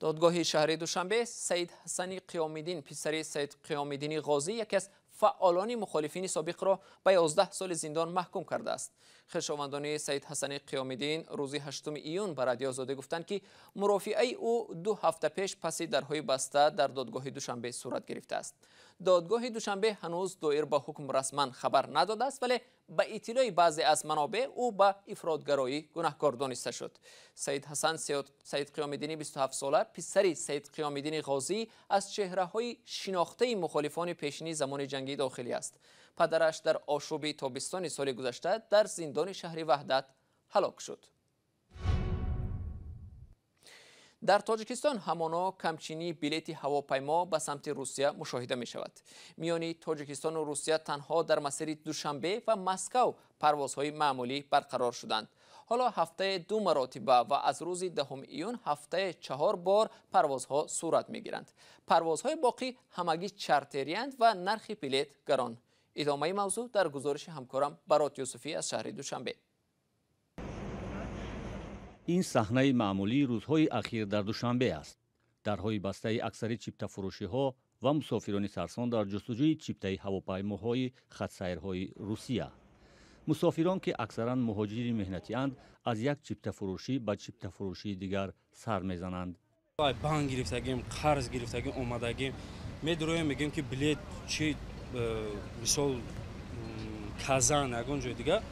Додгоҳи шаҳри Душанбе Саид Ҳасани Қиёмиддин, писари Саид Қиёмиддини Ғозӣ, яке аз фаъолони мухолифини собиқро ба 11 соли зиндон маҳкум кардааст. Хешовандони Саид Ҳасани Қиёмиддин рӯзи 8 июн ба Радиои Озодӣ гуфтанд, ки мурофиаи ӯ 2 ҳафта пеш паси дарҳои баста дар додгоҳи Душанбе сурат гирифтааст. Додгоҳи Душанбе ҳанӯз доир ба ҳукм расман хабар надодааст, вале ба иттилои баъзе аз манобеъ ӯ ба ифротгароӣ гунаҳкор дониста шуд. Саид Ҳасан Саид Қиёмиддини 27 сола, писари Саид Қиёмиддини Ғозӣ, аз чеҳраҳои шинохтаи мухолифони пешини замони ҷанги дохилӣ аст. Падараш дар ошӯби тобистони соли гузашта дар зиндони шаҳри Ваҳдат ҳалок шуд. Дар Тоҷикистон ҳамоно камчинии билети ҳавопаймо ба самти Русия мушоҳида мешавад. Миёни Тоҷикистону Русия танҳо дар масири Душанбе ва Москав парвозҳои маъмулӣ барқарор шуданд. Ҳоло ҳафтае 2 маротиба ва аз рӯзи 10 июн ҳафтае 4 бор парвозҳо сурат мегиранд. Парвозҳои боқӣ ҳамагӣ чартериянд ва нархи билет гарон. Идомаи мавзӯъ дар гузориши ҳамкорам Барот Юсуфӣ аз шаҳри Душанбе. Ин саҳнаи маъмулии рӯзҳои ахир дар Душанбе аст. Дарҳои бастаи аксари чиптафурӯшиҳо ва мусофирони сарсон дар ҷустуҷӯи чиптаи ҳавопаймоҳои хатсайрҳои Русия. Мусофирон, ки аксаран муҳоҷири меҳнатианд, аз як чиптафурӯшӣ ба чиптафурӯшии дигар сар мезананд. Банк гирифтагим, қарз гирифтагим, омадагим. Медуроем, мегӯем, ки билет чи мисол Казан ягон ҷои дигар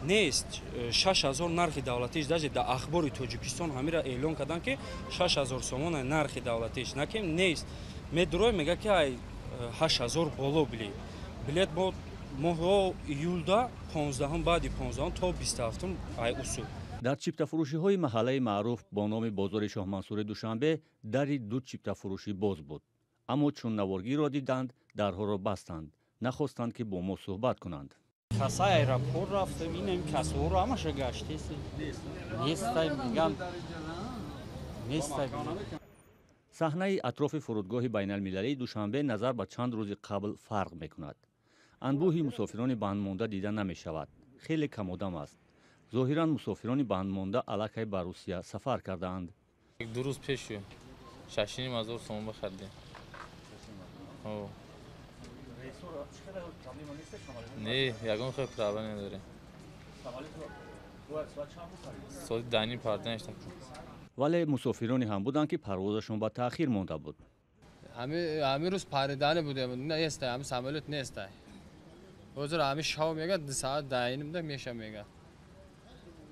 нест. 6000 нархи давлатиш, даже дар ахбори Тоҷикистон ҳамира эълон карданд, ки 6000 сомон нархи давлатиш накем нест. Медуроем, мега ки ай 8000 боло билет. Билет бо моҳо июлда 15, баъди 15 то 27 ай усул. Дар чиптафурӯшиҳои маҳаллаи маъруф бо номи бозори Шоҳмансури Душанбе дари 2 чиптафурӯшӣ боз буд. Аммо чун наворгирро диданд, дарҳоро бастанд. Нахостанд, ки бо мо суҳбат кунанд. Касай аэропорт рафтем, инам касоро ҳамаша гаштест. Нестай, мегам, нестай. Саҳнаи атрофи фурудгоҳи байналмилалии Душанбе назар ба чанд рӯзи қабл фарқ мекунад. Анбӯҳи мусофирони бандмонда дида намешавад. Хеле камодам аст. Зоҳиран мусофирони бандмонда аллакай ба Русия сафар кардаанд. 2 рӯз пеш 6,5 ҳазор сомон бихаридем. Не, ягон хел проблема надорем. Соати 10:30 парданаш. Вале мусофироне ҳам буданд, ки парвозашон ба таъхир монда буд. Ҳамин рӯз паридани будем, нестай, ҳамин самолёт нестай. Ҳозир ҳамин шав мегад, 2 соат 10:30 меша мегад.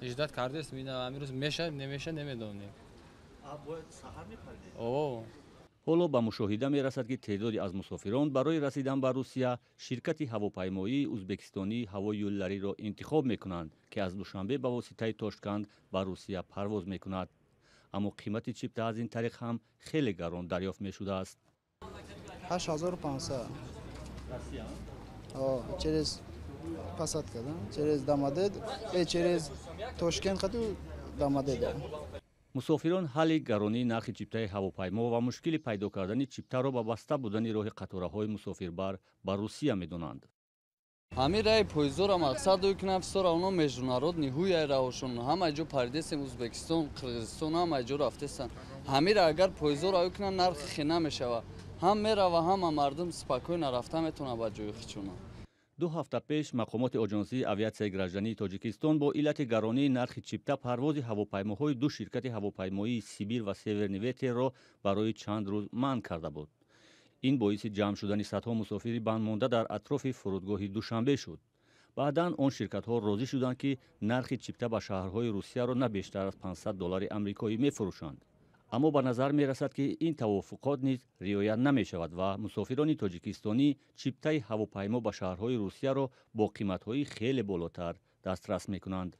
Иждат кардест, ҳамин рӯз меша, немеша, намедонем. Ҳоло ба мушоҳида мерасад, ки теъдоди аз мусофирон барои расидан ба Русия ширкати ҳавопаймоии ӯзбекистонии ҳавои юллариро интихоб мекунанд, ки аз Душанбе ба воситаи Тошканд ба Русия парвоз мекунад. Аммо қимати чипта аз ин тариқ ҳам хеле гарон дарёфт мешудааст. 8500. Через посадка, через Домодед, через Тошкент хату Домодеда. Мусофирон ҳалли гаронии нархи чиптаи ҳавопаймо ва мушкили пайдо кардани чиптаро ба баста будани роҳи қатораҳои мусофирбар ба Русия медонанд. Ҳамин раи поездора мақсад кунам, фисора оно международный ҳуяй раҳошон ҳама ҷо паридесем, Узбекистон, Қирғизистон ҳама ҷо рафтесанд. Ҳамира агар поездора кунан, нархи хина мешава. Ҳам мерава, ҳама мардум спокойно рафта метавонад ба ҷои хичона. 2 ҳафта пеш мақомоти оҷонсии авиатсияи граждании Тоҷикистон бо иллати гаронии нархи чипта парвози ҳавопаймоҳои 2 ширкати ҳавопаймоии Сибир ва Северный Ветерро барои чанд рӯз манъ карда буд. Ин боиси ҷамъ шудани садҳо мусофири бандмонда дар атрофи фурудгоҳи Душанбе шуд. Баъдан он ширкатҳо розӣ шуданд, ки нархи чипта ба шаҳрҳои Русияро на бештар аз $500 амрикоӣ мефурӯшанд. Аммо ба назар мерасад, ки ин тавофуқот низ риоя намешавад ва мусофирони тоҷикистонӣ чиптаи ҳавопаймо ба шаҳрҳои Русияро бо қиматҳои хеле болотар дастрас мекунанд.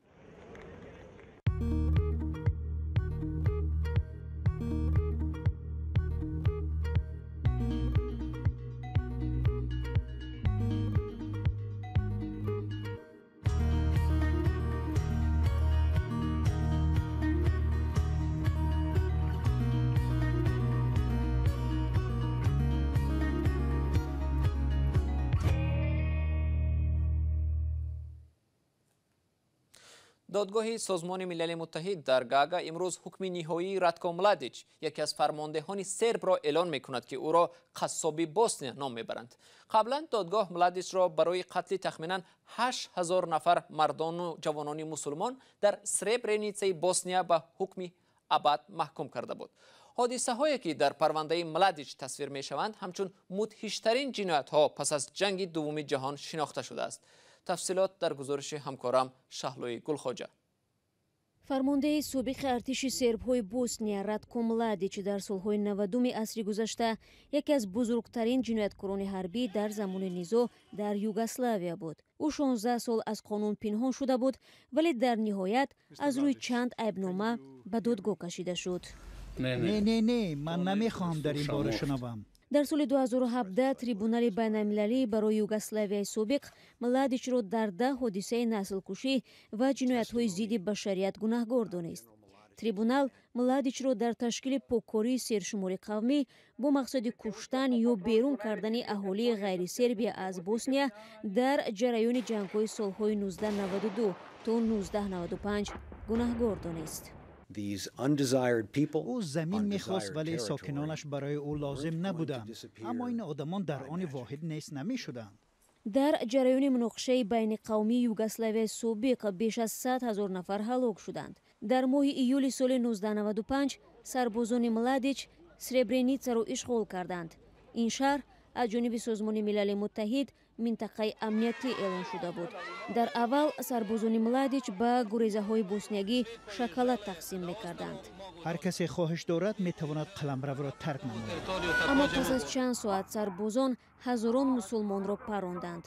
Додгоҳи Созмони Милали Муттаҳид дар Гаага имрӯз ҳукми ниҳоии Ратко Младич, яке аз фармондеҳони сербро эълон мекунад, ки ӯро қассоби Босния ном мебаранд. Қаблан додгоҳ Младичро барои қатли тахминан 8000 нафар мардону ҷавонони мусулмон дар Сребреницаи Босния ба ҳукми абад маҳкум карда буд. Ҳодисаҳое ки дар парвандаи Младич тасвир мешаванд, ҳамчун мудҳиштарин ҷиноятҳо пас аз ҷанги дуввуми ҷаҳон шинохта шудааст. Тафсилот дар гузориши ҳамкорам Шаҳлои Гулхоҷа. Фармондеҳи собиқи артиши сербҳои Босния Ратко Младич дар солҳои 90-уми асри гузашта яке аз бузургтарин ҷинояткорони ҳарбӣ дар замони низоъ дар Югославия буд. Ӯ 16 сол аз қонун пинҳон шуда буд, вале дар ниҳоят аз рӯи чанд айбнома ба додгоҳ кашида шуд. Не, не, не, ман намехоҳам дар ин бора шунавам. Дар соли 2017 трибунали байналмилалӣ барои Югославияи собиқ Младичро дар 10 ҳодисаи наслкушӣ ва ҷиноятҳои зидди башарият гунаҳгор донист. Трибунал Младичро дар ташкили поккории сершумори қавмӣ бо мақсади куштан ё берун кардани аҳолии ғайрисербия аз Босния дар ҷараёни ҷангҳои солҳои 1992 то 1995 гунаҳгор донист. Ӯ замин мехост, вале сокинонаш барои ӯ лозим набуданд. Аммо ин одамон дар они воҳид нест намешуданд. Дар ҷараёни муноқишаи байниқавмии Югославияи собиқ беш аз 100 ҳазор нафар ҳалок шуданд. Дар моҳи июли соли 1995 сарбозони Младич Сребреницаро ишғол карданд. Ин шаҳр аз ҷониби Созмони Милали Муттаҳид минтақаи амниятӣ эълон шуда буд. Дар аввал сарбозони Младич ба гурезаҳои босниягӣ шоколад тақсим мекарданд. Ҳар касе хоҳиш дорад, метавонад қаламравро тарк намояд. Аммо пас аз чанд соат сарбозон ҳазорон мусулмонро паронданд.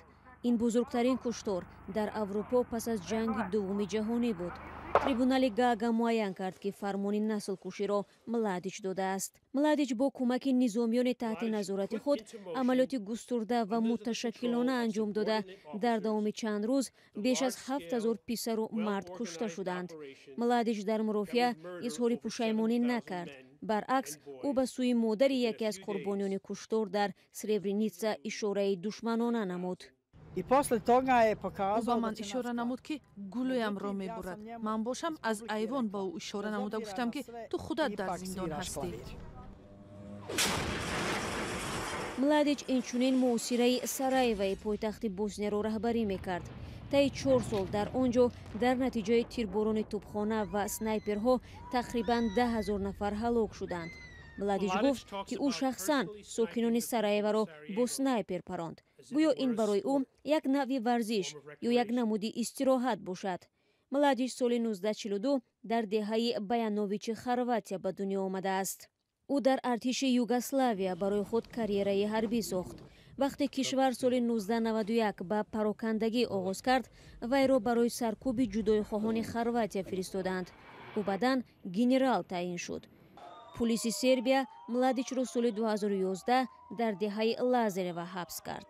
Ин бузургтарин куштор дар Аврупо пас аз ҷанги дуввуми ҷаҳонӣ буд. Трибунали Гаага муайян кард, ки фармони наслкуширо Младич додааст. Младич бо кӯмаки низомиёни таҳти назорати худ амалиёти густурда ва муташаккилона анҷом дода, дар давоми чанд рӯз беш аз 7000 писару мард кушта шуданд. Младич дар мурофиа изҳори пушаймонӣ накард. Баръакс, ӯ ба сӯи модари яке аз қурбониёни куштор дар Сребреница ишораи душманона намуд. Ӯ ба ман ишора намуд, ки гулӯямро мебурад. Ман бошам, аз айвон ба ӯ ишора намуда гуфтам, ки ту худат дар зиндон ҳастӣ. Младич инчунин муосираи Сараеваи пойтахти Боснияро раҳбарӣ мекард. Таи 4 сол дар он ҷо дар натиҷаи тирборони тӯбхона ва снайперҳо тақрибан 10 000 нафар ҳалок шуданд. Младич гуфт, ки ӯ шахсан сокинони Сараеваро бо снайпер паронд, гӯё ин барои ӯ як навъи варзиш ё як намуди истироҳат бошад. Младич соли 1942 дар деҳаи Баяновичи Хорватия ба дунё омадааст. Ӯ дар артиши Югославия барои худ карьераи ҳарбӣ сохт. Вақте кишвар соли 1991 ба парокандагӣ оғоз кард, вайро барои саркӯби ҷудоихоҳони Хорватия фиристоданд. Ӯ баъдан генерал таъин шуд. Пулиси Сербия Младичро соли 2011 дар деҳаи Лазарева ҳабс кард.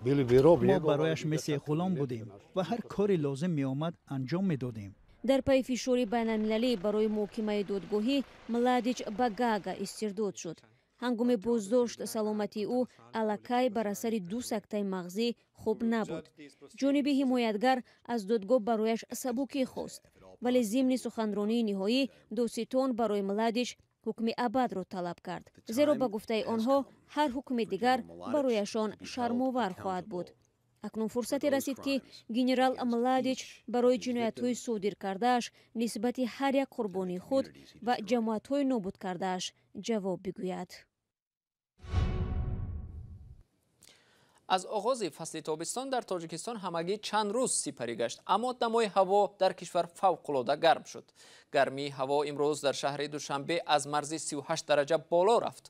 Мо барояш мисли ғулом будем ва ҳар кори лозим меомад, анҷом медодем. Дар пайи фишори байналмилалӣ барои муҳокимаи додгоҳӣ Младич ба Гаага истирдод шуд. Ҳангоми боздошт саломатии ӯ аллакай бар асари ду сактаи мағзӣ хуб набуд. Ҷониби ҳимоятгар аз додгоҳ барояш сабукӣ хост, вале зимни суханронии ниҳоӣ додситон барои Младич ҳукми абадро талаб кард, зеро ба гуфтаи онҳо ҳар ҳукми дигар барояшон шармовар хоҳад буд. Акнун фурсате расид, ки генерал Младич барои ҷиноятҳои содир кардааш нисбати ҳар як қурбонии худ ва ҷамоатҳои нобуд кардааш ҷавоб бигӯяд. Аз оғози фасли тобистон дар Тоҷикистон ҳамагӣ чанд рӯз сипарӣ гашт, аммо дамои ҳаво дар кишвар фавқулода гарм шуд. Гармии ҳаво имрӯз дар шаҳри Душанбе аз марзи 38 дараҷа боло рафт.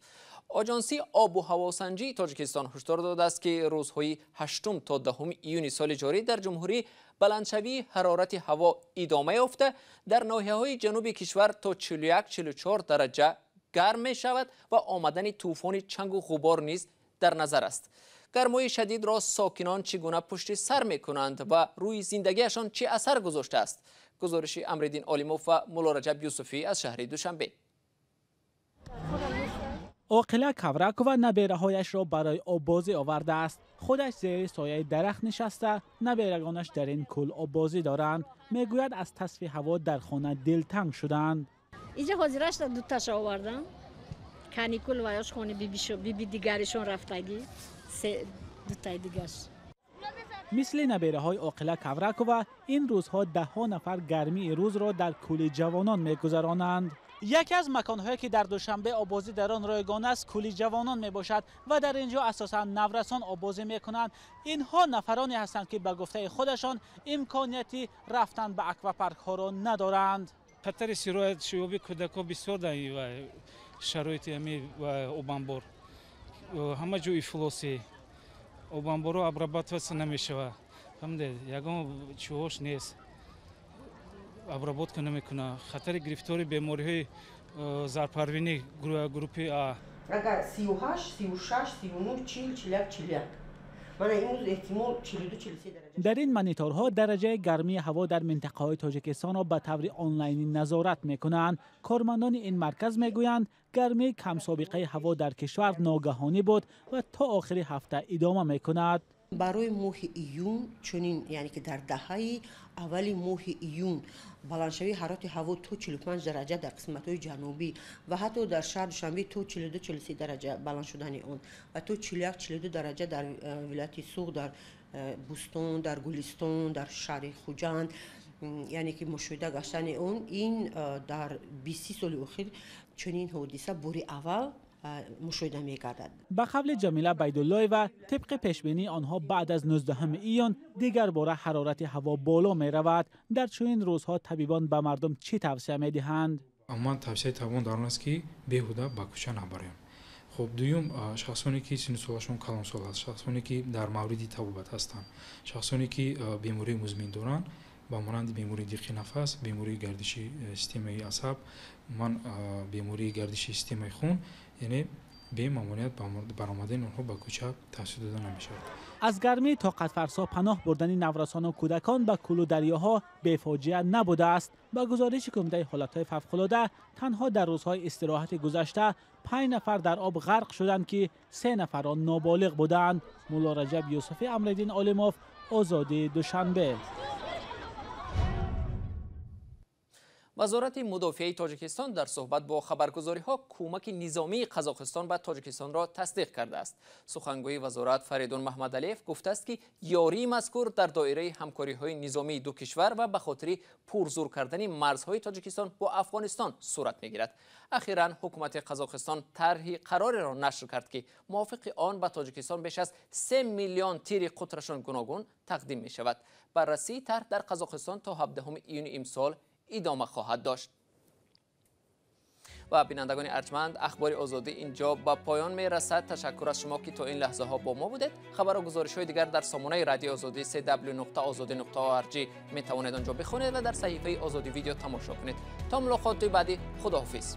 Оҷонсии обу ҳавосанҷии Тоҷикистон ҳушдор додааст, ки рӯзҳои 8 то 10 июни соли ҷорӣ дар ҷумҳурӣ баландшавии ҳарорати ҳаво идома ёфта, дар ноҳияҳои ҷануби кишвар то 41-44 дараҷа гарм мешавад ва омадани тӯфони чангу ғубор низ дар назар аст. Гармои шадидро сокинон чӣ гуна пушти сар мекунанд ва рӯи зиндагиашон чӣ асар гузоштааст? Гузориши Амриддин Олимов ва Муллораҷаб Юсуфӣ аз шаҳри Душанбе. Оқила Кавракова набераҳояшро барои оббозӣ овардааст. Худаш зери сояи дарахт нишаста, наберагонаш дар ин кӯл оббозӣ доранд. Мегӯяд, аз тасфи ҳаво дар хона дилтанг шуданд. Инҷа ҳозирашта дуташа овардам. Каникул ваяш хони биби дигаришон рафтагӣ, дутаи дигаш. Мисли набераҳои Оқила Кавракова, ин рӯзҳо даҳҳо нафар гармии рӯзро дар кӯли ҷавонон мегузаронанд. Яке аз маконҳое ки дар Душанбе оббозӣ дар он ройгон аст, кӯли ҷавонон мебошад ва дар ин ҷо асосан наврасон оббозӣ мекунанд. Инҳо нафароне ҳастанд, ки ба гуфтаи худашон имконияти рафтан ба аквапаркҳоро надоранд. Хатари сироятшёбии кӯдакҳо бисёр дар шароити ҳамин обанбор. Ҳама ҷо ифлосӣ, обанборҳо обрабатываться намешавад. Фаҳмидед, ягон чиҳош нест, обработка намекунад. Хатари гирифтори бемориҳои зарпарвинӣ группи А. Агар 38, 36, 39, 40, 41, 41. Мана имрӯз эҳтимол 42, 43 дараҷа. Дар ин мониторҳо дараҷаи гармии ҳаво дар минтақаҳои Тоҷикистонро ба таври онлайнӣ назорат мекунанд. Кормандони ин марказ мегӯянд, гармии камсобиқаи ҳаво дар кишвар ногаҳонӣ буд ва то охири ҳафта идома мекунад. Барои моҳи июн чунин, яъне ки дар даҳаи аввали моҳи июн баландшавии ҳарорати ҳаво то 45 дараҷа дар қисматҳои ҷанубӣ ва ҳатто дар шаҳри Душанбе то 42-43 дараҷа баланд шудани он ва то 41-42 дараҷа дар вилояти Суғд, дар Бӯстон, дар Гулистон, дар шаҳри Хуҷанд, яъне ки мушоҳида гаштани он ин дар 20 соли охир чунин ҳодиса бори аввал мушоҳида мегардад. Ба қавли Ҷамила Байдуллоева, тибқи пешбинии онҳо баъд аз 19 июн дигар бора ҳарорати ҳаво боло меравад. Дар чунин рӯзҳо табибон ба мардум чӣ тавсия медиҳанд? Умуман тавсияи табибон дар он аст, ки беҳуда ба кӯча набароем. Хуб, дуюм, шахсоне ки синну солашон калонсол аст, шахсоне ки дар мавриди табобат ҳастанд, шахсоне ки бемории музмин доранд, ба монанди бемории диққи нафас, бемории гардиши системаи асаб, умуман бемории гардиши системаи хун, яъне бемамоният баромадани онҳо ба кӯча тавсия дода намешавад. Аз гармии тоқатфарсо паноҳ бурдани наврасону кӯдакон ба кӯлу дарёҳо бефоҷиа набудааст. Ба гузориши Кумитаи ҳолатҳои фавқулода, танҳо дар рӯзҳои истироҳати гузашта 5 нафар дар об ғарқ шуданд, ки 3 нафар он ноболиғ буданд. Мулло Раҷаб Юсуфӣ, Амриддин Олимов, Озодӣ, Душанбе. Вазорати мудофиаи Тоҷикистон дар суҳбат бо хабаргузориҳо кӯмаки низомии Қазоқистон ба Тоҷикистонро тасдиқ кардааст. Сухангӯи вазорат Фаридун Маҳмадалиев гуфтааст, ки ёрии мазкур дар доираи ҳамкориҳои низомии ду кишвар ва ба хотири пурзур кардани марзҳои Тоҷикистон бо Афғонистон сурат мегирад. Ахиран ҳукумати Қазоқистон тарҳи қарореро нашр кард, ки мувофиқи он ба Тоҷикистон беш аз 3 миллион тири қутрашон гуногун тақдим мешавад. Баррасии тарҳ дар Қазоқистон то 17 июни имсол идома хоҳад дошт. Ва бинандагони арҷманд, ахбори Озодӣ инҷо ба поён мерасад. Ташаккур аз шумо, ки то ин лаҳзаҳо бо мо будед. Хабару гузоришҳои дигар дар сомонаи радиои Озодӣ cw.ozodi.org метавонед онҷо бихонед ва дар саҳифаи Озодӣ видео тамошо кунед. То мулоқоти баъдӣ, худоҳофиз.